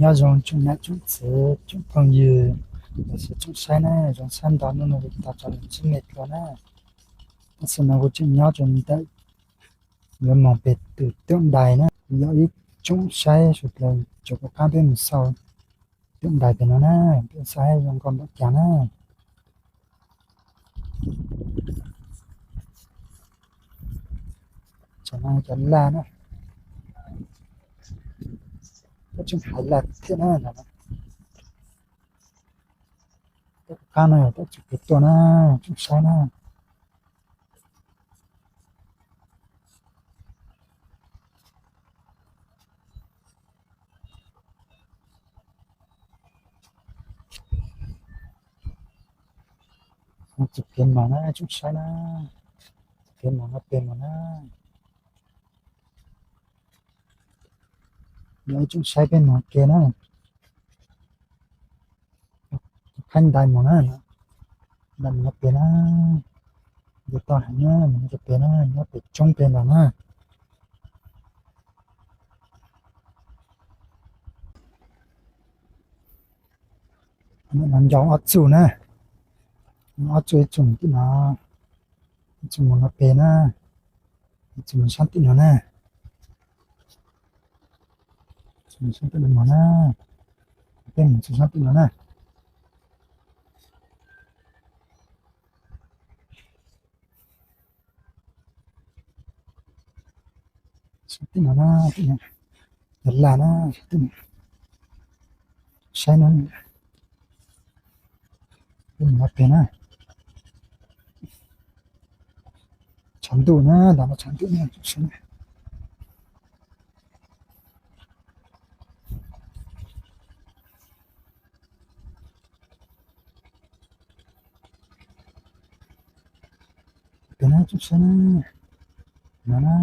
Nyob zoo tsoom niam tsoom txiv tsoom phooj ywg los sis tsoom saib na, zoo saib ntau hnub no kuv tau tso lus ntsib nej dua na. Tam sim no kuv tseem nyob rau ntawm yuav moog pem tus tuam ntais na, yog ib tsoom saib sawv daws, tsuas kuv qab peb mus xauj tuam ntais pem no na, peb saib zoo nkauj npaum cas na. Tam no cov laj na, peb tseem hais laj thiab na. Tom qab no yog tom txug kev tuaj na, tsoom saib na. Txug kev moog na tsoom saib na, txug kev moog no pem moog na. Yog ib tsoom saib peb moog ke na, qhaib ntais moog na, ntais moog no pem na, ntais tau heev na, moog no pem na, nyob pem tsoob pem ntawd na. No nco ob txuj na, ob txuj, ib txuj moog tim no, ib txuj moog no pem na, ib txuj moog sab tim no na, ib txuj moog sab tim no moog na, peb moog txuj sab tim no na. Sab tim no na, tim no, yog laj na, sab tim no, saib na, peb moog no pem na, tshav ntuj na, ntais no tshav ntuj na, tsoom saib na. Pem na tsoom saib na, no na,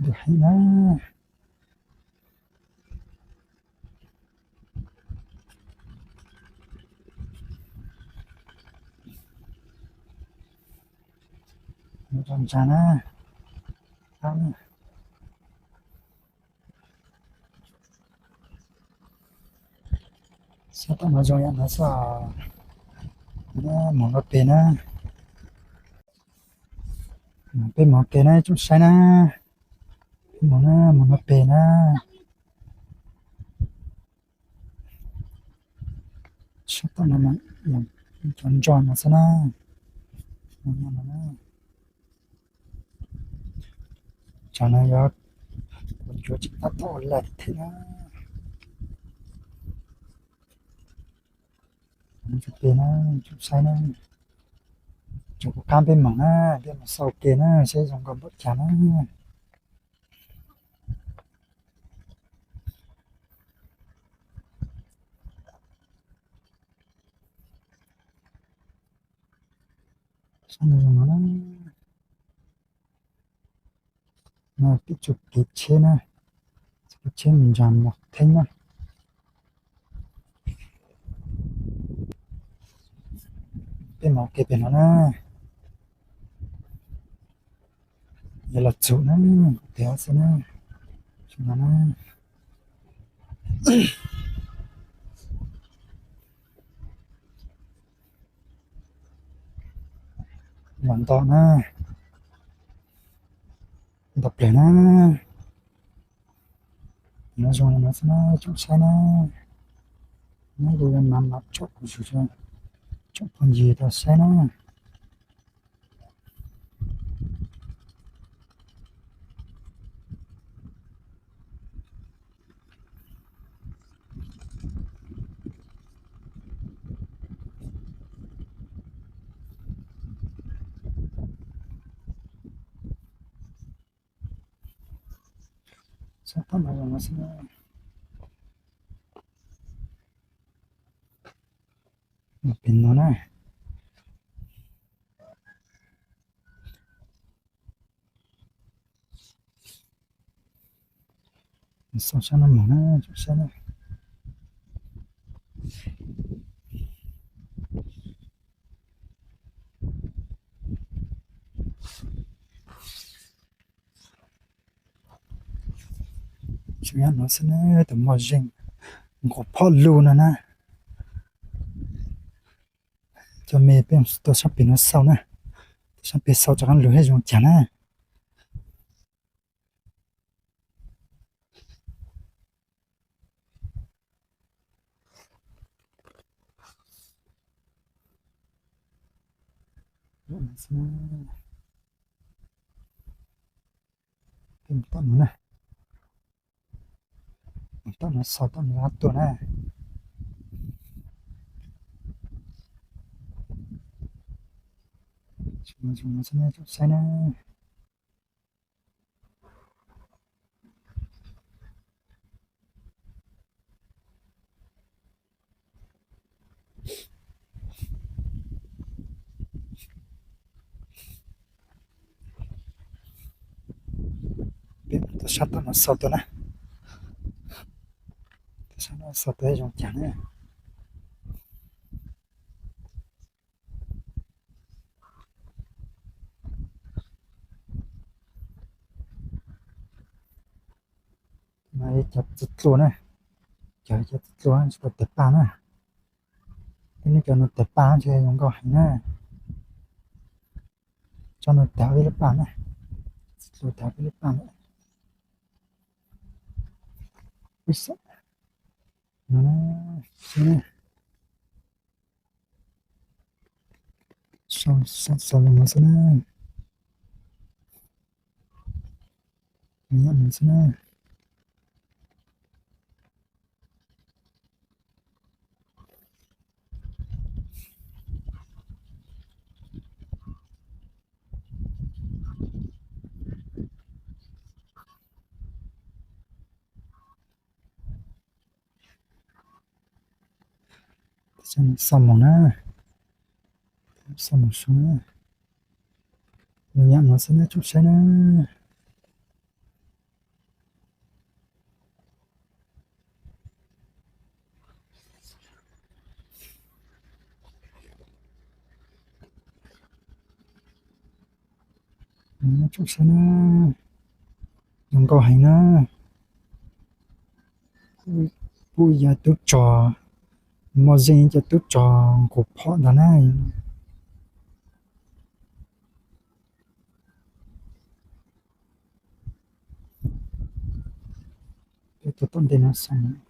ntws heev na. Ntsa na, sab tom no zoo yam no xwb. Moog no pem na, peb moog ke na tsoom saib na, peb moog na, moog no pem na. Sab tom no cov ntsa no xwb na, tsam no yog kuv yuav tseem tab tom ua laj thiab na. Tsoom peb na, tsoom saib na, tsoom kuv qab peb moog na, peb moog xauj ke na, saib zoo nkauj npaum cas na. Sab no zoo no na. No peb txug kev tsheb na, kev tsheb mus ntsa Mos Theeb na. Peb moog ke pem no na, yog los txug na, pem xwb na, no na. Los nto na, nto plawg na. No zoo no xwb na tsoom saib na. Nyob zoo, mam mam tsom kuv zus tsoom phooj ywg tau saib na. Sab tom no zoo no xwb. Pem no na. Xauj sab no moog na, tsoom saib na. Nyob no xwb na, tus mos zeej nqus phom lug no na. Cov me peb tuaj sab pem no xaus na, tuaj sab pem xaus rov qab lug thiab zoo cas na. Peb mus tom no na, mus tom no xaus tom no qab tuaj na. Zoo no xwb na, tsom saib na. Peb mus tom sab tom no xaus tuaj na, tom sab no xaus tuaj zoo cas na. No cov txiv dlua na, cov cov txiv dlua tsis tau tawg paj na. Peb no cov no tawg paj ntshe zoo nkauj heev na. Tsob no tawg peb lub paj na, txiv dlua tawg peb lub paj na. Ib xab no na, xwb na. Xaus xaus xaus no xwb na, nyob no xwb na. Xaus mus na, xaus mus sub na, nyob no xwb na, tsom saib na. Tsom saib na, zoo nkauj heev na. Kuj yog tub rog, mos zeej cov tub rog nqus phom ntag na. Peb tuaj tom ntej no xwb.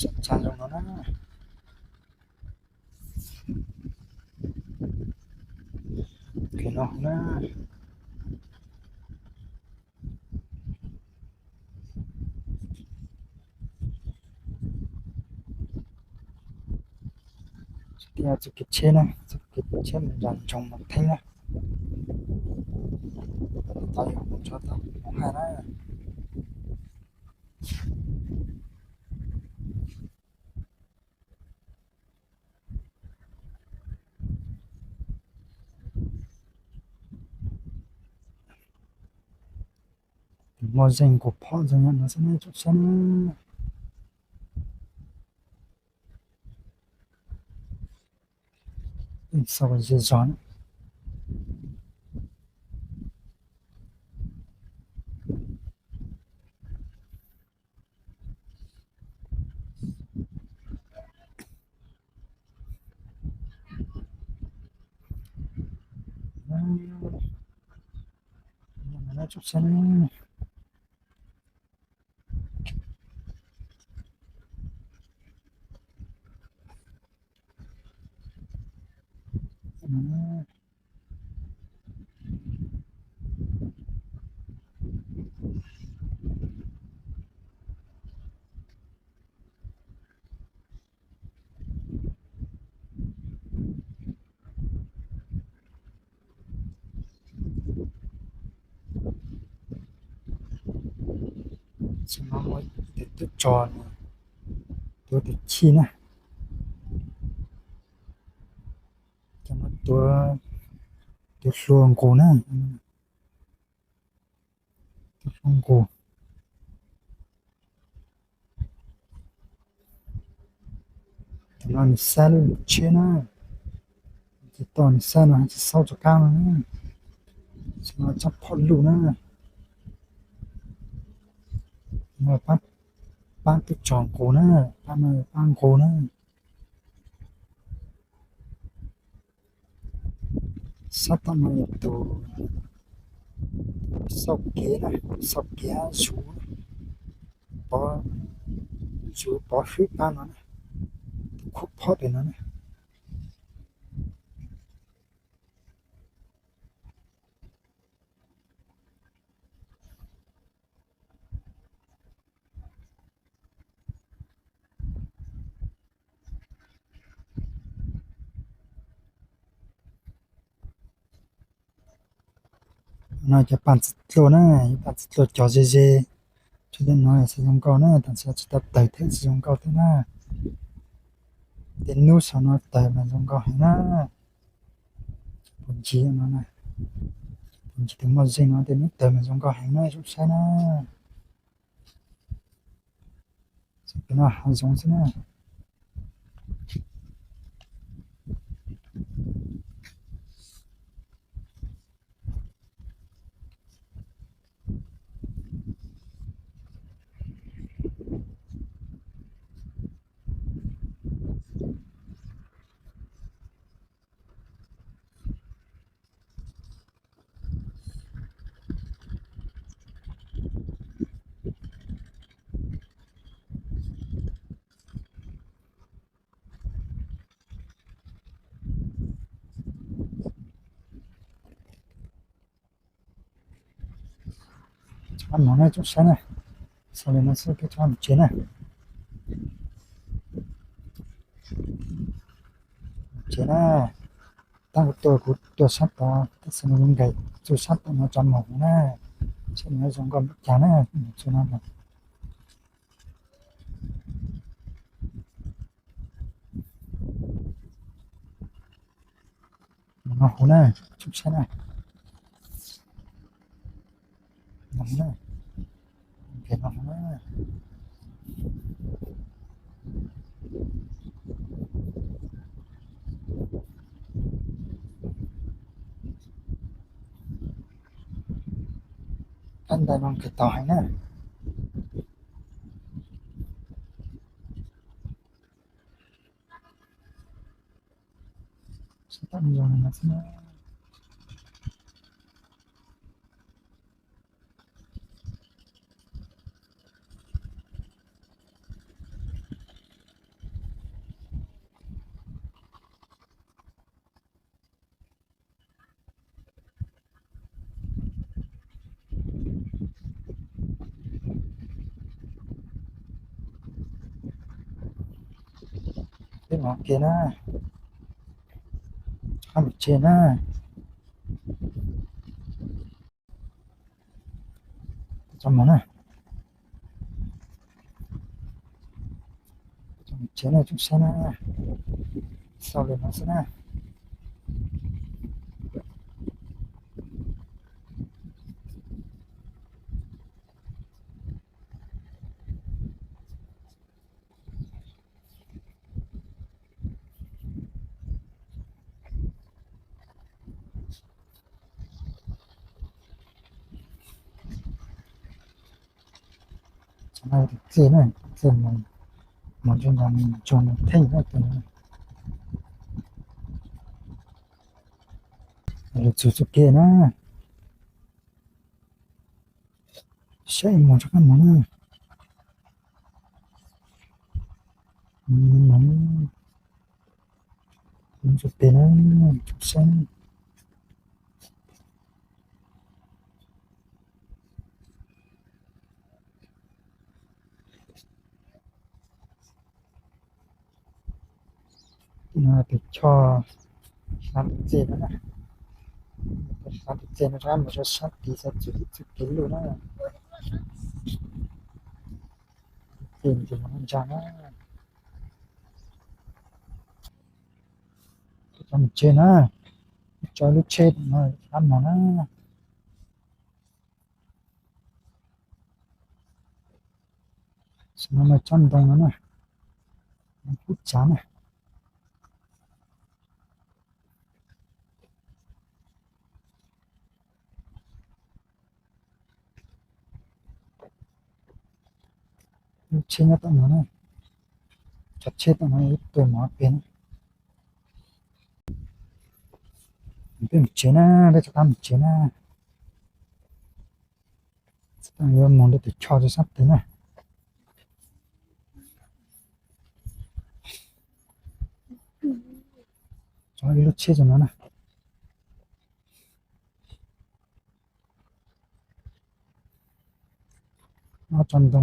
Xav tsa zoo no na. Khe no na. Txoj kev tsheb na, txoj kev tsheb mus nram nroog Moos Theeb na. Tau yog mus tso tau mus hais na. Tus mos zeej nqus phom zoo yam no xwb na, tsom saib na. Xaus zej zog na. Tsom saib na. Tsis no muaj ib tug tub rog no, tus tub chij na. Ua, tus hlua nqus na, tus hlua nqus. Tus no nws xab lub tshiab na, ces tau nws xab no tsis xaub rov qab no na. Tus no tsob phom luj na, no pab, pab tub tsos nqus na, pab no pab nqus na. Sab tom no yog tus xauj kev na, xauj kev zuv, pov, zuv pov hwb pab no na, tus khuab phom pem no na. No cov pas txiv dlua na, yog pas txiv dlua cov ze ze. Tsuas tej no xav zoo nkauj na, tam sim tsis tau tawg thiab tsis zoo nkauj thiab na. Tej nub saum no tawg mas zoo nkauj heev na. Pus ncig no, pus ncig tus moj zeeg no tej nub tawg mas zoo nkauj heev na, zoo saib na. Pem no hav zoov xwb na. Tsob mov na tsoom saib na, xaus li no xwb peb rov mus tsev na. Tsev na, tab kuv tuaj kuv tuaj sab tod tab sis nws nkaim txuj sab tom no rov mus na, saib nws zoo nkauj npaum cas na, mus txuj no mus. Mus no huv na, tsoom saib na. No huv na, pem no huv na. Qab ntais no nkag tod heev na. Sab tom no zoo li no xwb na. Peb mus ke na, qab mus tsev na. Tsob mov na, tsob mov tsev na tsoom saib na, xaus li no xwb na. Txiv na, txiv mus zoo nkaus tsoom theej na tus no. Lug txug txuj kev na. Saib mus rov qab mus na. Mus, mus rau pem na, saib. Tus no tus choj sab tus txej no na. Tus sab tus txej no rov qab mus rau sab tid txog txuj kev lug na. Txej tus no ntsa na. Cov mus tsev na. Tau lub tsheb no rov qab mus na. Tam sim no mas tsob ntoo no na, kub tsav na. Lub tsheb nyob tom no na, cov tsheb tom no ib tug mov pem na. Peb mus tsev na, peb rov qab mus tsev na. Yuav mus rau tim chaw rau sab tid na. Tso ib lub tsheb rau no na. Ob tsob ntoo,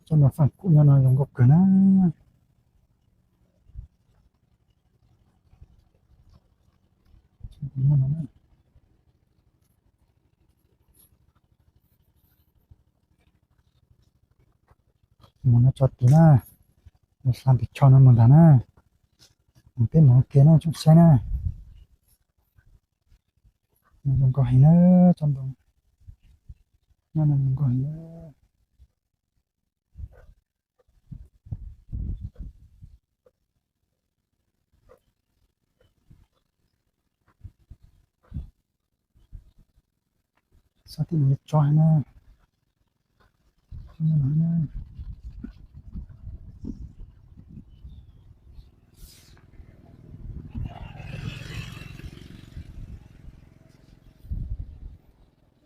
tsob ntoo faj kub nyob no zoo nkauj kawg na. Mus no tso tid na, mus hla tim chaw no mus ntag na. Mus peb mus ua ke na tsoom saib na. Zoo nkauj heev na, tsob ntoo nyob no zoo nkauj heev na. Sab tim no tsob na.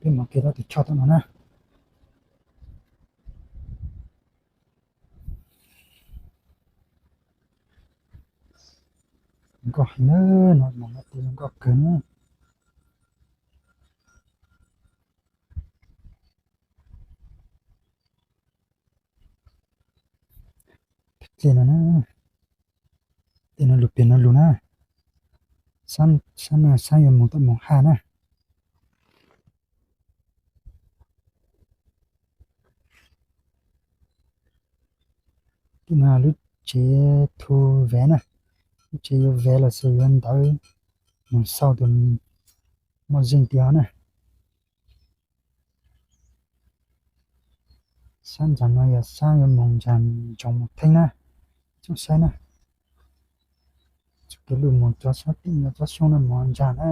Peb mus ke rau tim chaw tom no na. Nkauj heev na, no mus no tus nkauj kawg na. Tej no na, tej no lug pem no lug na, sab no sab yuav moog tom moog haj na. Tej no lub tsev thu vev na, lub tsev yuav vev los sis yuav ntawv moog xauj tus moj zeej tim no na. Sab ntawm no yog sab yuav moog nraag ntsoov moog theeb na, tsoom saib na. Txuj kev lug moog rua sab tim no, tsob xyoob no moog nraag na,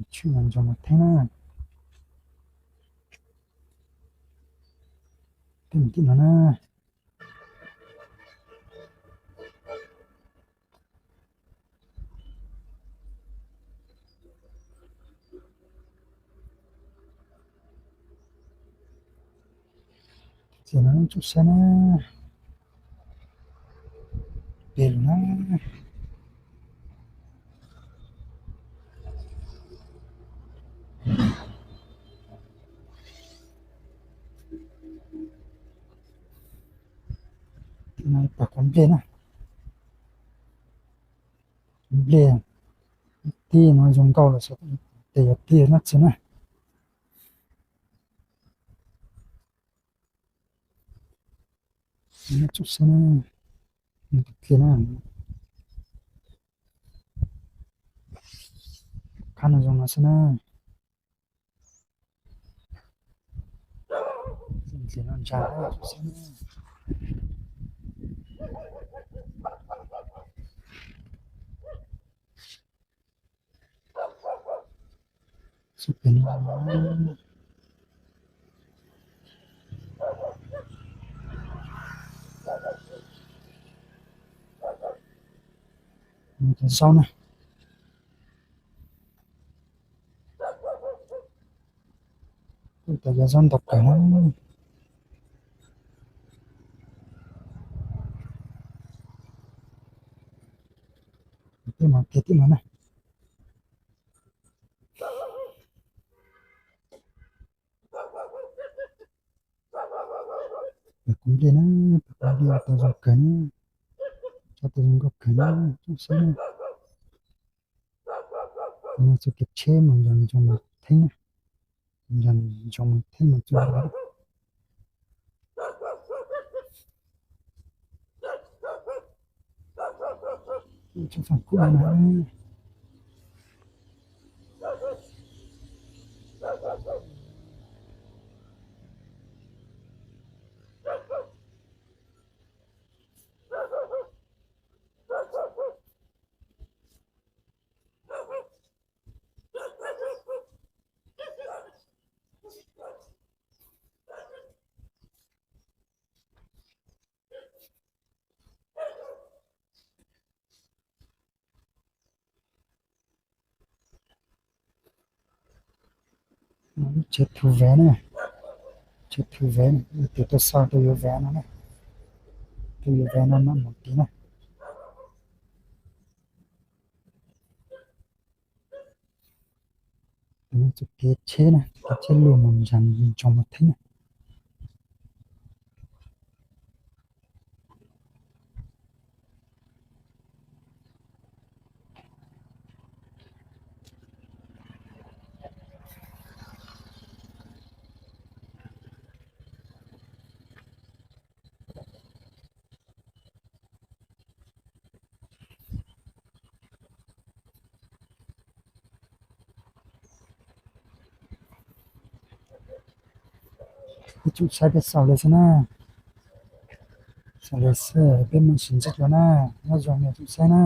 tshwj nraag ntsoov moog theeb na. Tej no na. Ces no tsoom saib na, pem lug na. Pom kuv nplej na, nplej tij no zoo nkauj los sis tes yog tij nab txwg na. Tsoom saib na, tus dlej na, khab no zoo no xwb na. Dlej no ntsa na, tsoom saib na. Xub pem no, cov zaub na, ua tas yog zaub ntau kawg na. Tej no, tej no na. Pem kuv nplej na, pem kuv nplej tau zoo kawg na, tsob tau zoo nkauj kawg na, tsoom saib na. No txuj kev tsheb moog nraag ntsoov moog theeb na, nraag ntsoov moog theeb moog txuj, tsob faj kub no na. Tsheb thu vé na, tsheb thu vé, tus tuaj xauj tuaj yuav vé no na, tuaj yuav vé no mam mus tid na. Txoj kev tsheb na, txoj kev tsheb luaj mus ntsag ntsoog mus theeb na. Ib tsoom saib peb xaus li xwb na, xaus li xwb peb mam sib ntsib dua na, nyob zoo ib tsoom saib na.